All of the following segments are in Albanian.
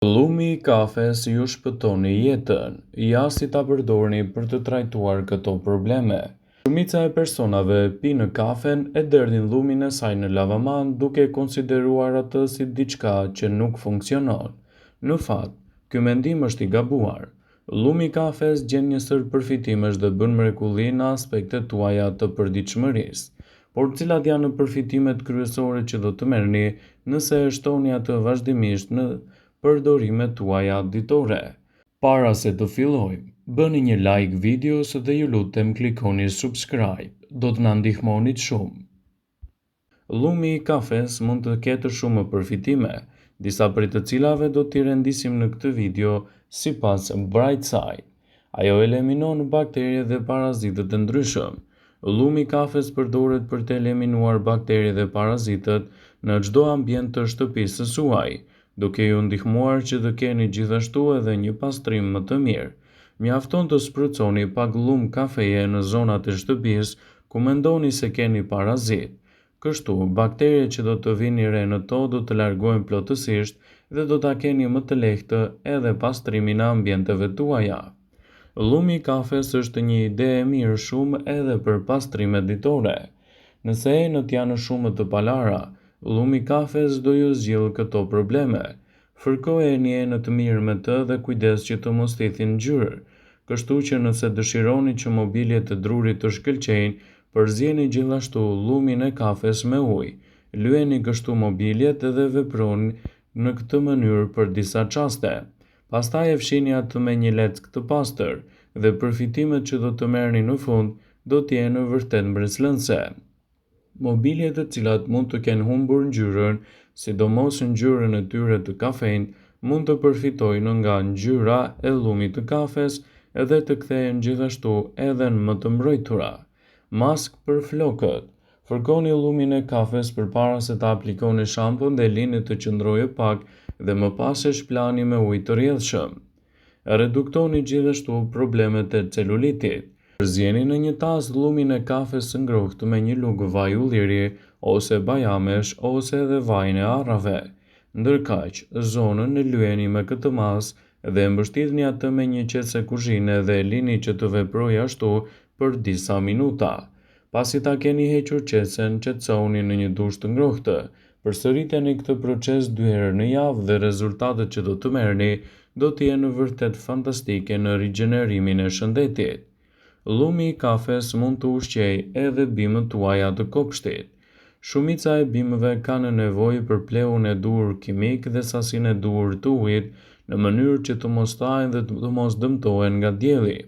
Llumi i kafes ju shpëton jetën, ja si ta përdorni për të trajtuar këto probleme. Shumica e personave pinë kafen e derdhin llumin e saj në lavaman duke e konsideruar atë si diçka që nuk funksionon. Në fakt, ky mendim është i gabuar. Llumi i kafes gjen një sërë përfitimesh dhe bën mrekulli në aspektet tuaja të përditshmërisë. Por cilat janë përfitimet kryesore që do të merrni nëse e shtoni atë vazhdimisht në përdorimet tuaja ditore? Para se të fillojmë, bëni një like videos dhe ju lutem klikoni subscribe, do të na ndihmonit shumë. Llumi i kafes mund të ketë shumë përfitime, disa prej të cilave do t'i rendisim në këtë video sipas Brightside. Ajo eliminon bakteriet dhe parazitët e ndryshëm. Llumi i kafes përdoret për të eliminuar bakteriet dhe parazitët në çdo ambient të shtëpisë suaj, duke ju ndihmuar që të keni gjithashtu edhe një pastrim më të mirë. Mjafton të spruconi pak llum kafeje në zonat e shtëpisë ku mendoni se keni parazitë. Kështu, bakteriet që do të vini re në to do të largohen plotësisht dhe do ta keni më të lehtë edhe pastrimin e ambienteve tuaja. Llumi i kafes është një ide e mirë shumë edhe për pastrimet ditore. Nëse enët janë shumë të palara, llumi i kafes do ju zgjidhë këto probleme. Fërkojeni enët mirë me të dhe kujdes që të mos thithin ngjyrë. Kështu që nëse dëshironi që mobiljet e drurit të shkëlqejnë, përzieni gjithashtu llumin e kafes me ujë. Lyeni kështu mobiljet dhe veproni në këtë mënyrë për disa çaste. Pastaj e fshini atë me një leckë të pastër dhe përfitimet që do të merrni në fund do të jenë vërtet mbresëlënëse. Mobiljet të cilat mund të kenë humbur ngjyrën, sidomos ngjyrën e tyre të kafenjtë, mund të përfitojnë nga ngjyra e llumit të kafes dhe të kthehen gjithashtu edhe në më të mbrojtura. Maskë për flokët. Fërkoni llumin e kafes përpara se të aplikoni shampon dhe lini të qëndrojë pak dhe më pas e shplani me ujë të rrjedhshëm. Reduktoni gjithashtu problemet e celulitit. Përzieni në një tas llumin e kafes së ngrohtë me një lugë vaj ulliri ose bajamesh ose edhe vajin e arrave. Ndërkaq, zonën e lyeni me këtë masë dhe e mbështillni atë me një qese kuzhine dhe e lini që të veprojë ashtu për disa minuta. Pasi ta keni hequr qesen, qetësohuni në një dush të ngrohtë. Përsëriteni këtë proces dy herë në javë dhe rezultatet që do të merrni do të jenë vërtet fantastike në rigjenerimin e shëndetit. Llumi i kafes mund të ushqejë edhe bimët tuaja të kopshtit. Shumica e bimëve kanë nevojë për plehun e duhur kimik dhe sasinë e duhur të ujit në mënyrë që të mos thahen dhe të mos dëmtohen nga dielli.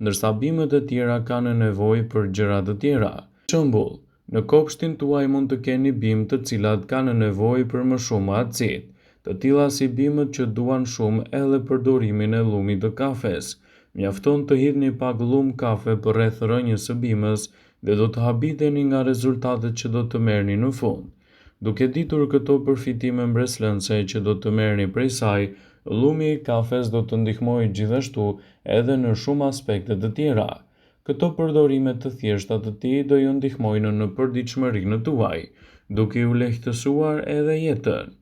Ndërsa bimët e tjera kanë nevojë për gjëra të tjera. Për shembull, në kopshtin tuaj mund të keni bimë të cilat kanë nevojë për më shumë acid, të tilla si bimët që duan shumë edhe përdorimin e llumit të kafes. Mjafton të hidhni pak llum kafe përreth rrënjës së bimës dhe do të habiteni nga rezultatet që do të merrni në fund. Duke ditur këto përfitime mbresëlënëse që do të merrni prej saj, llumi i kafes do të ndihmojë gjithashtu edhe në shumë aspekte të tjera. Këto përdorime të thjeshta të tij do ju ndihmojnë në përditshmërinë tuaj, duke ju lehtësuar edhe jetën.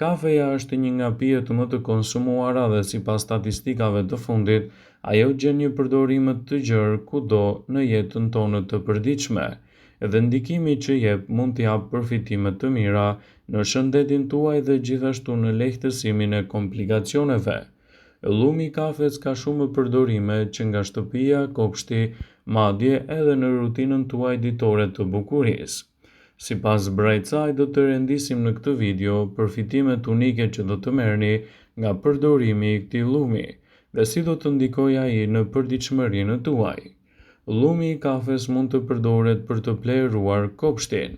Kafeja është një nga pijet më të konsumuara dhe sipas statistikave të fundit, ajo gjen një përdorim të gjerë kudo në jetën tonë të përditshme. Dhe ndikimi që jep mund të japë përfitime të mira në shëndetin tuaj dhe gjithashtu në lehtësimin e komplikacioneve. Llumi i kafes ka shumë përdorime që nga shtëpia, kopshti, madje edhe në rutinën tuaj ditore të bukurisë. Sipas Brightside do të rendisim në këtë video përfitimet unike që do të merrni nga përdorimi i këtij llumi dhe si do të ndikojë ai në përditshmërinë tuaj. Llumi i kafes mund të përdoret për të plehëruar kopshtin.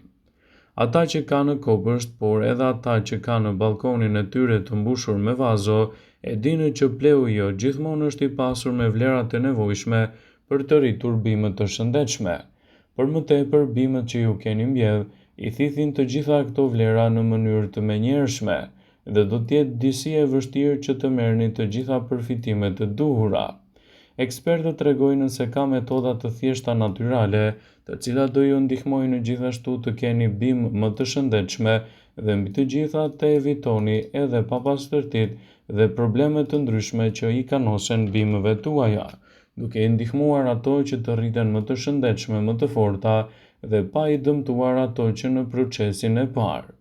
Ata që kanë kopsht, por edhe ata që kanë ballkonin e tyre të mbushur me vazo, e dinë që plehu jo gjithmonë është i pasur me vlerat e nevojshme për të rritur bimë të shëndetshme. Për më tepër, bimët që ju keni mbjellë i thithin të gjitha këto vlera në mënyrë të menjëhershme dhe do të jetë disi e vështirë që të merrni të gjitha përfitimet e duhura. Ekspertët tregojnë se ka metoda të thjeshta natyrale, të cilat do ju ndihmojnë gjithashtu të keni bimë më të shëndetshme dhe mbi të gjitha të evitoni edhe papastërtitë dhe probleme të ndryshme që i kanosen bimëve tuaja, duke i ndihmuar ato që të rriten më të shëndetshme, më të forta dhe pa i dëmtuar ato që në procesin e parë.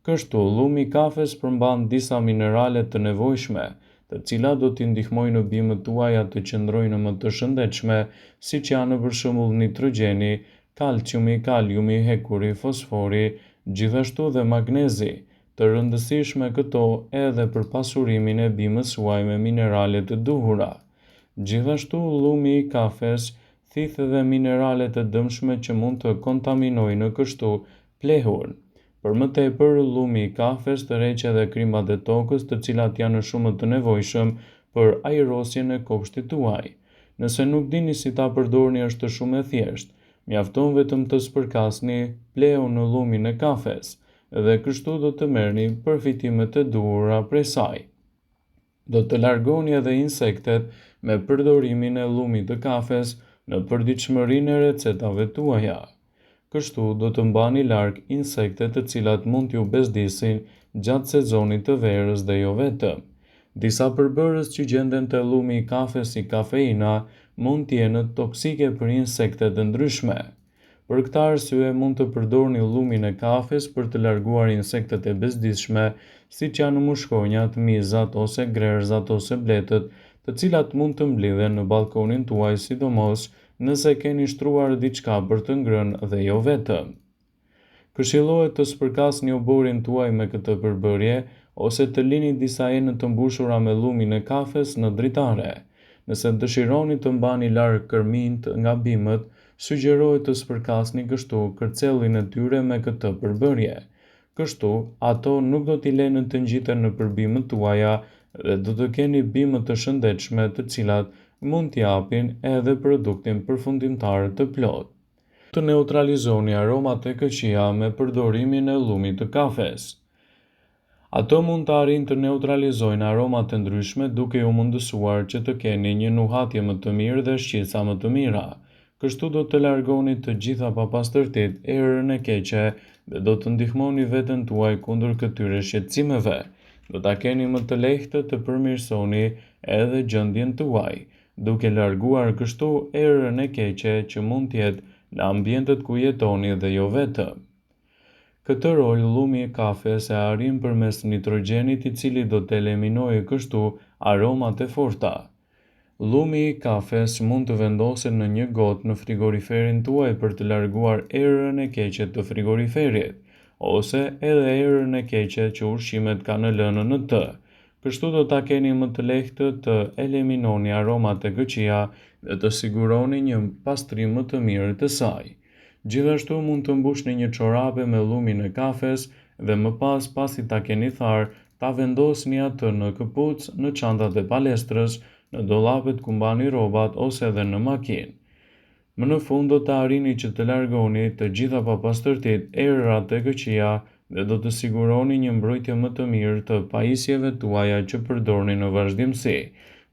Kështu, llumi i kafes përmban disa minerale të nevojshme, të cilat do t'i ndihmojnë bimët tuaja të qëndrojnë më të shëndetshme, siç janë për shembull nitrogjeni, kalciumi, kaliumi, hekuri, fosfori, gjithashtu dhe magnezi, të rëndësishme këto edhe për pasurimin e bimës suaj me minerale të duhura. Gjithashtu, llumi i kafes thith edhe minerale të dëmshme që mund të kontaminojnë kështu plehun. Për më tepër, llumi i kafes tërheq edhe krimbat e tokës të cilat janë shumë të nevojshëm për ajrosjen e kopshtit tuaj. Nëse nuk dini si ta përdorni është shumë e thjeshtë, mjafton vetëm të spërkasni plehun në llumin e kafes dhe kështu do të merrni përfitimet e duhura prej saj. Do të largoni edhe insektet me përdorimin e llumit të kafes në përditshmërinë e recetave tuaja. Kështu do të mbani larg insektet të cilat mund t'ju bezdisin gjatë sezonit të verës dhe jo vetëm. Disa përbërës që gjenden te llumi i kafes si kafeina mund të jenë toksike për insektet e ndryshme. Për këtë arsye mund të përdorni llumin e kafes për të larguar insektet e bezdisshme, siç janë mushkonjat, mizat ose grerëzat ose bletët, të cilat mund të mblidhen në ballkonin tuaj sidomos nëse keni shtruar diçka për të ngrënë dhe jo vetëm. Këshillohet të spërkasni oborrin tuaj me këtë përbërje ose të lini disa enë të mbushura me llumin e kafes në dritare. Nëse dëshironi të mbani larg kërminjtë nga bimët, sugjerohet të spërkasni kështu kërcellin e tyre me këtë përbërje. Kështu, ato nuk do t'i lenë të ngjiten nëpër bimët tuaja dhe do të keni bimë të shëndetshme të cilat mund t'japin edhe produktin përfundimtar të plotë. Të neutralizoni aromat e këqija me përdorimin e llumit të kafes. Ato mund të arrijnë të neutralizojnë aromat e ndryshme duke ju mundësuar që të keni një nuhatje më të mirë dhe shqisa më të mira. Kështu do të largoni të gjitha papastërtitë, erën e keqe dhe do të ndihmoni veten tuaj kundër këtyre shqetësimeve. Do ta keni më të lehtë të përmirësoni edhe gjendjen tuaj, duke larguar kështu erën e keqe që mund të jetë në ambientet ku jetoni dhe jo vetëm. Këtë rol llumi i kafes e arrin përmes nitrogjenit i cili do të eliminojë kështu aromat e forta. Llumi i kafes mund të vendoset në një gotë në frigoriferin tuaj për të larguar erën e keqe të frigoriferit, ose edhe erën e keqe që ushqimet kanë lënë në të. Kështu do ta keni më të lehtë të eliminoni aromat e këqija dhe të siguroni një pastrim më të mirë të saj. Gjithashtu mund të mbushni një çorape me llumin e kafes dhe më pas pasi ta keni tharë, ta vendosni atë në këpucë, në çantat e palestrës, në dollapet ku mbani rrobat ose edhe në makinë. Më në fund do të arrini që të largoni të gjitha papastërtitë, erërat e këqija dhe do të siguroni një mbrojtje më të mirë të pajisjeve tuaja që përdorni në vazhdimësi,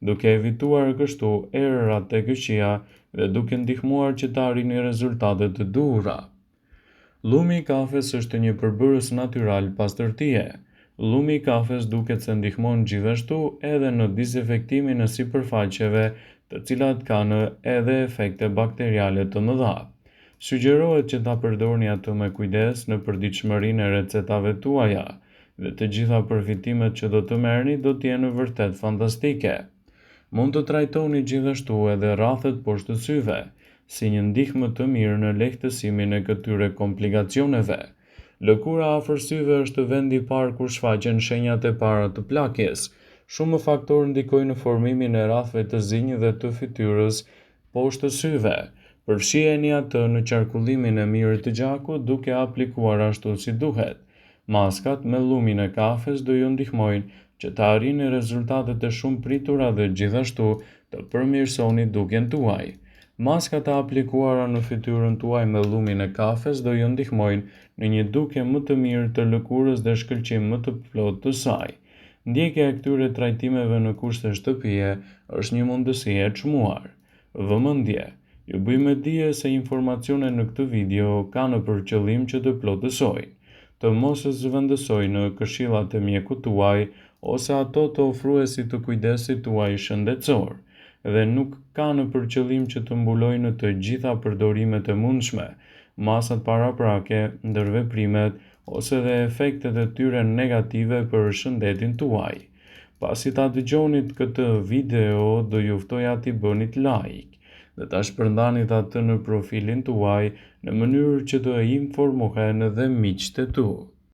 duke evituar kështu erërat e këqija dhe duke ndihmuar që të arrini rezultate të duhura. Llumi i kafes është një përbërës natyral pastërtie. Llumi i kafes duket se ndihmon gjithashtu edhe në dizinfektimin e sipërfaqeve të cilat kanë edhe efekte bakteriale të mëdha. Sugjerohet që ta përdorni atë me kujdes në përditshmërinë e recetave tuaja dhe të gjitha përfitimet që do të merrni do të jenë vërtet fantastike. Mund të trajtoni gjithashtu edhe rrathët poshtë syve, si një ndihmë të mirë në lehtësimin e këtyre komplikacioneve. Lëkura afër syve është vendi i parë ku shfaqen shenjat e para të plakjes. Shumë faktorë ndikojnë në formimin e rrathëve të zinj dhe të fytyrës poshtë syve. Përfshijeni atë në qarkullimin e mirë të gjakut duke aplikuar ashtu si duhet. Maskat me llumin e kafes do ju ndihmojnë që të arrini rezultatet e shumëpritura dhe gjithashtu të përmirësoni dukjen tuaj. Maskat e aplikuara në fytyrën tuaj me llumin e kafes do ju ndihmojnë në një dukje më të mirë të lëkurës dhe shkëlqim më të plotë të saj. Ndjekja e këtyre trajtimeve në kushte shtëpie është një mundësi e çmuar. Vëmendje! Ju bëj me dije se informacionet në këtë video kanë për qëllim që të plotësojnë, të mos zëvendësojnë këshillat e mjekut tuaj ose ato të ofruesit të kujdesit tuaj shëndetësor dhe nuk kanë për qëllim që të mbulojnë të gjitha përdorimet e mundshme, masat paraprake, ndërveprimet ose dhe efektet e tyre negative për shëndetin tuaj. Pasi ta dëgjonit këtë video, do ju ftoja t'i bënit like dhe ta shpërndanit atë në profilin tuaj në mënyrë që të informohen dhe miqtë e tu.